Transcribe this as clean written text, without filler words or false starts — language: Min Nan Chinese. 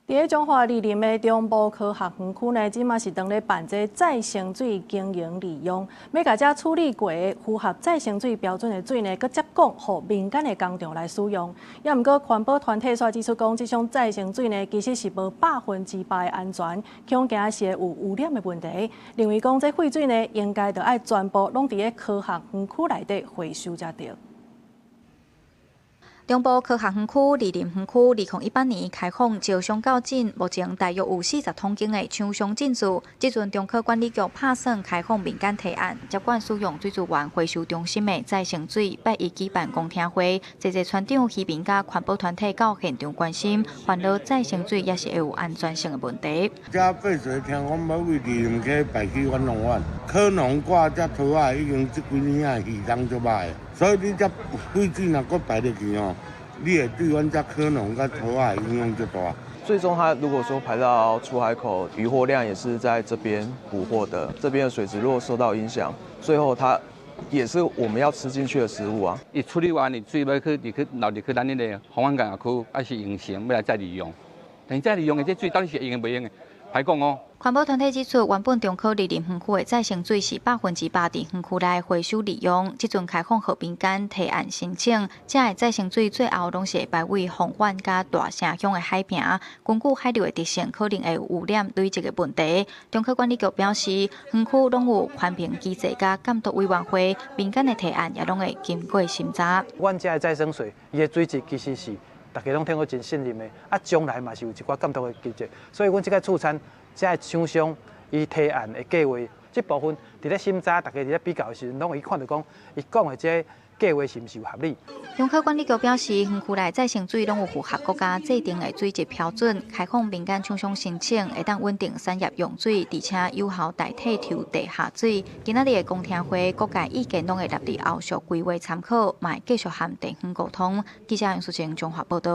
佇咧彰化二林的中部科學園區呢，這馬是當咧辦這再生水經營利用，欲共這處理過的符合再生水標準的水呢，閣接供予民間的工廠來使用。也毋過環保團體煞指出講，這種再生水呢，其實是無100%的安全，恐驚是會有污染的問題。認為講這廢水呢，應該著愛全部攏佇咧科學園區內底回收才對。中部科學園區二林園區2018年開放招商到今，目前大約有40公頃的廠商進駐。這陣中科管理局拍算開放民間提案，接管使用水資源回收中心的再生水，拜一舉辦公聽會，濟濟村長、漁民佮環保團體到現場關心，煩惱再生水也是會有安全性的問題。這廢水聽講欲為二林溪排去阮農灣，可能掛這拖仔已經這幾年仔魚當足歹，所以你這廢水若閣排入去哦，你會對阮這可能佮拖仔影響足大。最終，它如果說排到出海口，漁獲量也是在這邊捕獲的，這邊的水質如果受到影響，最後它也是我們要吃進去的食物啊。伊處理完的水欲去入去流入去咱那个豐安港區，還是榮成欲來再利用？但是再利用的這水到底是會用袂用的？歹講哦。環保團體指出，原本中科二林園區的再生水是100%佇園區內回收利用，這陣開放予民間提案申請，這的再生水最後攏是會排位豐原佮大城鄉的海坪，根據海流的特性，可能會有污染累積的問題。中科管理局表示，園區攏有環評機制佮監督委員會，民間的提案也攏會經過審查。阮這的再生水，伊的水質其實是大家攏聽過真信任的，啊，將來嘛是有一寡監督的機制，所以阮這個促參這个廠商伊提案的計劃，這部分佇咧審查，大家佇咧比較的時陣，攏會看著講，伊講的這計劃是毋是有合理。中科管理局表示，園區內再生水攏有符合國家制定的水質標準，開放民間廠商申請，會當穩定產業用水，而且有效代替抽地下水。今仔日的公聽會，各界意見攏會納入後續規劃參考，嘛會繼續和地方溝通。記者楊淑靜綜合報道。